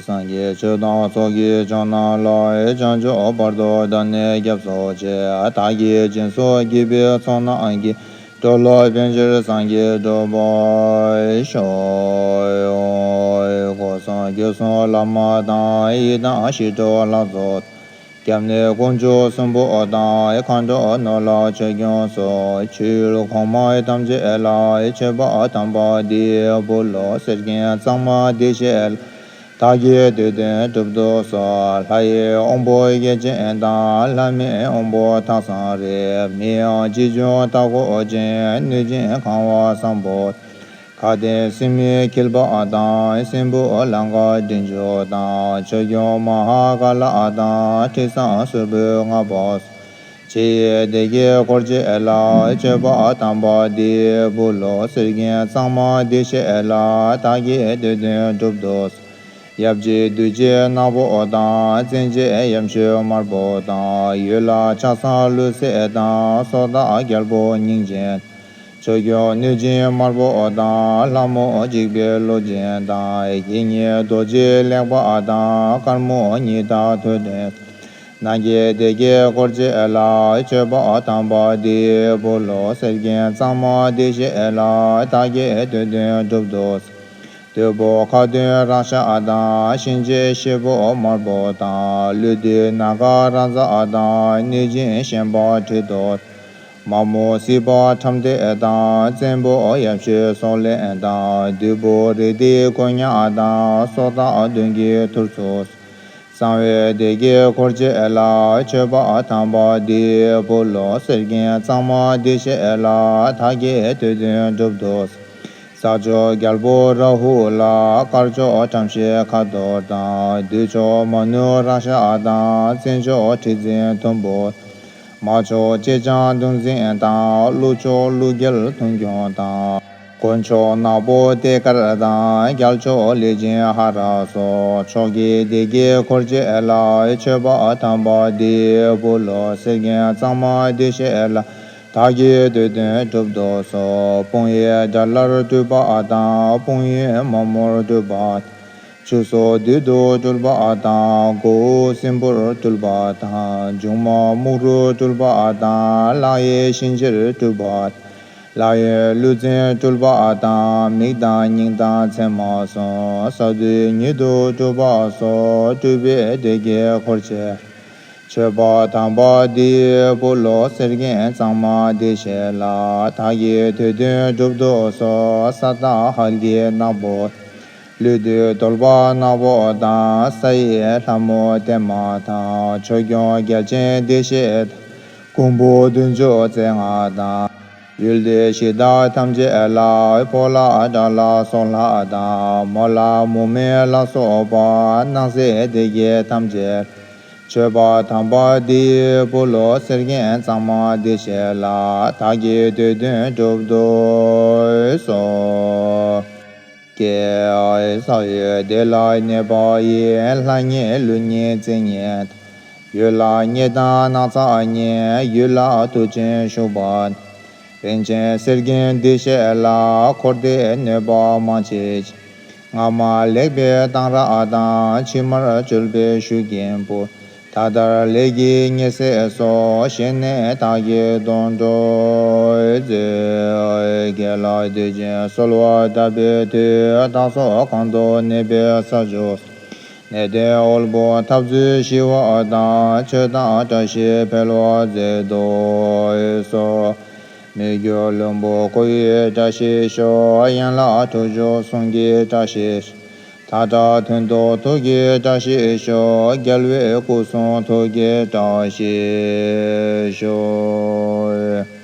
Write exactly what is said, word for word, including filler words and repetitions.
སངས་རྒྱས་ཆོས་དང་ཚོགས་ཀྱི་མཆོག་རྣམས་ལ། བྱང་ཆུབ་བར་དུ་བདག་ནི་སྐྱབས་སུ་མཆི། བདག་གིས་སྦྱིན་སོགས་བགྱིས་པའི་ཚོགས་རྣམས་ཀྱིས། འགྲོ་ལ་ཕན་ཕྱིར་སངས་རྒྱས་འགྲུབ་པར་ཤོག། སྒོ་གསུམ་རྒྱུ་གསུམ་བླ་མ་དང་། ཡི་དམ་ཞི་ཁྲོ་ལྷ་ཚོགས། སྐྱབས་གནས་དཀོན་མཆོག་གསུམ་པོ་དང་། མཁའ་འགྲོ་ནོར་ལྷ་ཆོས་སྐྱོང་སོགས། ཆོས་ཡུལ་གོང་མ་ཐམས་ཅད་ལ། མཆོད་པ་དམ་པ་འདི་ཕུལ་ལོ། སེར་སྐྱེམས་གཙང་མ་འདི་བཞེས་ལ། བདག་གི་འདོད་དོན་འགྲུབ་ཏུ་གསོལ། ལྷ་ཡི་དབང་པོ་སྐྱེ་མཆེད་དང་། ལྷ་མིན་དབང་པོ་ཐགས་བཟང་རིགས། མི་ཡི་རྗེས་འཇུག་མཐའ་འཁོབ་ཅིང་། གནོད་སྦྱིན་གང་བ་བཟང་པོ། མཁའ་ལྡན་སྲིན་མོའི་འཁྱིལ་པ་དང་། སྲིན་པོ་ལང་ཀ་མགྲིན་བཅུ་དང་། ཆོས་སྐྱོང་མ་ཧཱ་ཀཱ་ལ་དང་། དྲི་བཟང་སུར་པོའི་རྔ་པ། ཕྱི་ཡི་བདེ་སྐྱིད་འཁོར་བཅས་ལ། མཆོད་པ་དམ་པ་འདི་ཕུལ་ལོ། གསེར་སྐྱེམས་གཙང་མ་འདི་བཞེས་ལ། བདག་གི་འདོད་དོན་འགྲུབ་ཏུ་གསོལ། ཡབ་རྗེ་བདུད་རྩི་ནག་པོ་དང་། བཙན་བྱོལ་ཡམ་ཤུད་དམར་པོ་དང་། ཡུལ་ལྷ་ལྕགས་ཟངས་ལུས་སེལ་དང་། སྲོག་བདག་རྒྱལ་པོ་སྙིང་རྗེ། ཆོས་སྐྱོང་གནོད་སྦྱིན་དམར་པོ་དང་། ལྷ་མོ་འཇིགས་པའི་གློ་ཅན་དང་། གད་སྙིགས་རྡོ་རྗེ་ལེགས་པ་དང་། དཀར་མོ་ཉི་ཟླ་ཐོད་ཕྲེང་། ནང་གི་བདེ་སྐྱིད་འཁོར་བཅས་ལ། མཆོད་པ་དམ་པ་འདི་ཕུལ་ལོ། གསེར་སྐྱེམས་གཙང་མ་འདི་བཞེས་ལ། བདག་གི་འདོད་དོན་འགྲུབ་ཏུ་གསོལ། བདུད་པོ་ཁ་གདོན་རཀྴ་དང་། གཤིན་རྗེ་གཤེད་པོ་དམར་པོ་དང་། ཀླུ་བདུད་ནཱ་ག་རཱ་ཛ་དང་། གནོད་སྦྱིན་ཤན་པ་ཁྲི་གདུགས། མ་མོ་སྲིད་པ་ཁྲམ་ཐེ་དང་། བཙན་པོ་ཡབ་ཤུད་སོག་ལེན་དང་། བདུད་པོ་རི་དྭགས་དཀོན་ཉག་དང་། སྲོག་བདག་གདོན་བགེགས་ཐུར་ཚུགས། གསང་བའི་བདེ་སྐྱིད་འཁོར་བཅས་ལ། མཆོད་པ་དམ་པ་འདི་ཕུལ་ལོ། གསེར་སྐྱེམས་གཙང་མ་འདི་བཞེས་ལ། བདག་གི་འདོད་དོན་འགྲུབ་ཏུ་གསོལ། ས་ཕྱོགས་རྒྱལ་པོ་རཱ་ཧུ་ལ། དཀར་ཕྱོགས་བྲམ་ཟེ་ཁ་དོག་དང་། བདུད་ཕྱོགས་མ་ནུ་རཀྵ་དང་། བཙན་ཕྱོགས་ཁྲི་འཛིན་མཐོན་པོ། མ་ཕྱོགས་ཅེ་སྤྱང་གདུང་འཛིན་དང་། ཀླུ་ཕྱོགས་ཀླུ་རྒྱལ་ཐུང་ཁྱུང་དང་། དཀོན་མཆོག་ནག་པོ་ཏེ་ཀར་དང་། རྒྱལ་མཆོག་ལས་ཅན་ཧ་ར་སོགས། ཕྱོགས་ཀྱི་བདེ་སྐྱིད་འཁོར་བཅས་ལ། མཆོད་པ་དམ་པ་འདི་ཕུལ་ལོ། གསེར་སྐྱེམས་གཙང་མ་འདི་བཞེས་ལ། བདག་གི་འདོད་དོན་འགྲུབ་ཏུ་གསོལ། དཔུང་ཡོན་དགྲ་ལྷར་སྤྲུལ་པ་དང་། དཔུང་ཡོན་མ་མོར་སྤྲུལ་པ། ཆུ་སོགས་བདུད་དུ་སྤྲུལ་པ་དང་། མགོ་བོ་སྲིན་པོར་སྤྲུལ་པ་དང་། མཇུག་མ་སྨུག་རུས་སྤྲུལ་པ་དང་། ལག་གཡས་གཤིན་རྗེར་སྤྲུལ་པ། ལག་གཡོན་ཀླུ་བཙན་སྤྲུལ་པ་དང་། མིག་དང་སྙིང་དང་མཚན་མ་གསུམ། ས་བདུད་ཉིད་དུ་སྤྲུལ་པ་སོགས། སྤྲུལ་པའི་བདེ་སྐྱིད་འཁོར་བཅས། མཆོད་པ་དམ་པ་འདི་ཕུལ་ལོ། གསེར་སྐྱེམས་གཙང་མ་འདི་བཞེས་ལ། བདག་གི་འདོད་དོན་འགྲུབ་ཏུ་གསོལ། ས་བདག་ཧལ་གྱི་ནག་པོ། ཀླུ་བདུད་གདོལ་པ་ནག་པོ་དང་། ས་ཡི་ལྷ་མོ་བརྟན་མ་དང་། ཆོས་སྐྱོང་རྒྱལ་ཆེན་བདེ་གཤེགས་དང་། མགོན་པོ་བདུན་ཅུ་རྩ་ལྔ་དང་། ཡུལ་དེའི་གཞི་བདག་ཐམས་ཅད་ལ། ཕོ་ལྷ་དགྲ་ལྷ་སྲོག་ལྷ་དང་། མོ་ལྷ་མུ་མེད་ལ་སོགས་པ། སྣང་སྲིད་བདེ་སྐྱིད་ཐམས་ཅད། མཆོད་པ་དམ་པ་འདི་ཕུལ་ལོ། གསེར་སྐྱེམས་གཙང་མ་འདི་བཞེས་ལ། བདག་གི་འདོད་དོན་འགྲུབ་ཏུ་གསོལ། ཀྱེ། ས་ཡི་བདེ་ལ་གནས་པ་ཡི། ལྷ་ཉིད་ཀླུ་ཉིད་བཙན་ཉིད། ཡུལ་ལྷ་གཉན་དང་ནགས་ཚལ་ཉིད། ཡུལ་ལྷ་མཐུ་ཆེན་བཞུགས་པ། རིན་ཆེན་གསེར་སྐྱེམས་འདི་བཞེས་ལ། འཁོར་འདས་གནོད་པ་མ་མཆིས་ཤིང་། སྔ་མ་ལེགས་པའི་གཏང་རག་དང་། ཕྱི་མར་བཅོལ་པའི་ཞུ་མཁན་པོ། ད་ལྟར་ལས་ཀྱི་ཉེས་སེལ་སོགས། བཞེས་ནས་བདག་གིས་དོན་གྲུབ་མཛོད། དགེ་ལ་དུས་ཆེན་གསོལ་བ་བཏབ་པའི་མཐུས། བདག་སོགས་གང་དུ་གནས་པའི་ས་ཕྱོགས། ནད་གདོན་དབུལ་པོ་འཐབ་རྩོད་ཞི་བ་དང་། ཆོས་དང་བཀྲ་ཤིས་འཕེལ་བར་མཛད་དུ་གསོལ། མི་འགྱུར་ལྷུན་པོ་འཁོར་བའི་བཀྲ་ཤིས་ཤོག། ཡན་ལག་དྲུག་ཅུ་གསུང་གི་བཀྲ་ཤིས་ཤོག། མཐའ་དག་ཐུན་མཐུན་ཐུགས་ཀྱི་བཀྲ་ཤིས་ཤོག། རྒྱལ་བའི་སྐུ་གསུང་ཐུགས་ཀྱི་བཀྲ་ཤིས་ཤོག།